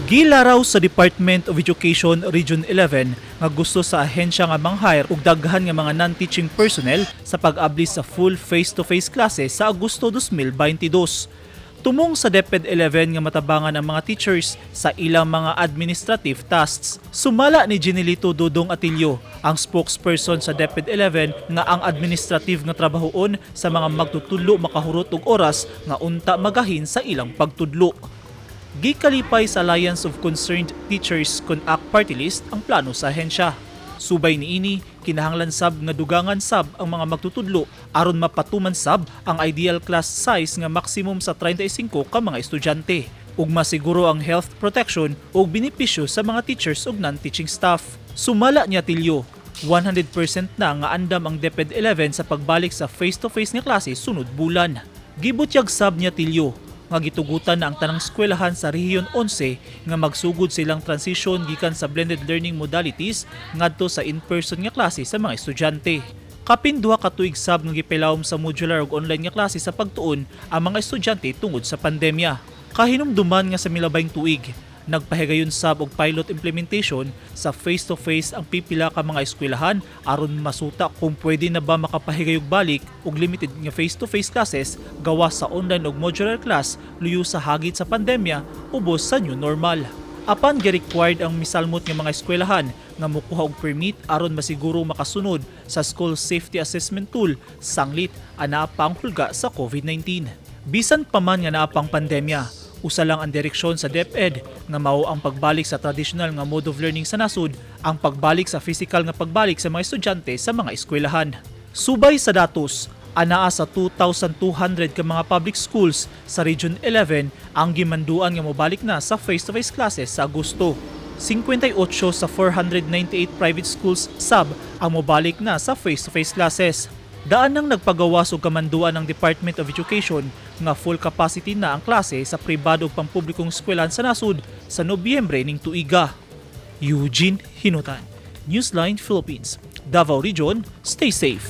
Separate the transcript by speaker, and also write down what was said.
Speaker 1: Gilaraw sa Department of Education Region 11 nga gusto sa ahensya nga mang-hire og daghan nga mga non-teaching personnel sa pag-abli sa full face-to-face klase sa Agosto 2022. Tumong sa DepEd 11 nga matabangan ang mga teachers sa ilang mga administrative tasks. Sumala ni Genelito Dodong Atilio, ang spokesperson sa DepEd 11, nga ang administrative nga trabahoon sa mga magtutudlo makahurot og oras nga unta magahin sa ilang pagtudlo. Gikalipay sa Alliance of Concerned Teachers kon ACT Party List ang plano sa ahensya. Subay niini, kinahanglan sab nga dugangan sab ang mga magtutudlo aron mapatuman sab ang ideal class size nga maximum sa 35 ka mga estudyante ug masiguro ang health protection ug benepisyo sa mga teachers ug non-teaching staff. Sumala ni Atilio, 100% na nga andam ang DepEd 11 sa pagbalik sa face-to-face nga klase sunod bulan. Gibutyag sab ni Atilio nga gitugutan na ang tanang eskwelahan sa Rehiyon 11 nga magsugod silang transition gikan sa blended learning modalities ngadto sa in-person nga klase sa mga estudyante. Kapin 2 ka tuig sab nga gipilawom sa modular ug online nga klase sa pagtuon ang mga estudyante tungod sa pandemya. Kahinumduman nga sa milabayng tuig, nagpahigayon sab og pilot implementation sa face-to-face ang pipila ka mga eskwelahan aron masuta kung pwede na ba makapahigayog balik og limited nga face-to-face classes gawas sa online ug modular class luyo sa hagit sa pandemya ubos sa new normal. Apan gi-required ang misalmot nga mga eskwelahan nga mokuha og permit aron masiguro makasunod sa school safety assessment tool sanglit anaa pa ang hulga sa COVID-19. Bisan pa man nga naa pang pandemya, usa lang ang direksyon sa DepEd nga mao ang pagbalik sa traditional nga mode of learning sa nasud, ang pagbalik sa physical nga pagbalik sa mga estudyante sa mga eskwelahan. Subay sa datos, anaa sa 2,200 ka mga public schools sa Region 11 ang gimanduan nga mobalik na sa face-to-face classes sa Agosto. 58 sa 498 private schools sab ang mobalik na sa face-to-face classes. Daan nang nagpagawas og kamanduan ng Department of Education nga full capacity na ang klase sa pribado ug pampublikong eskwelahan sa nasud sa Nobyembre ning tuiga. Eugene Hinutan, Newsline Philippines, Davao Region, stay safe.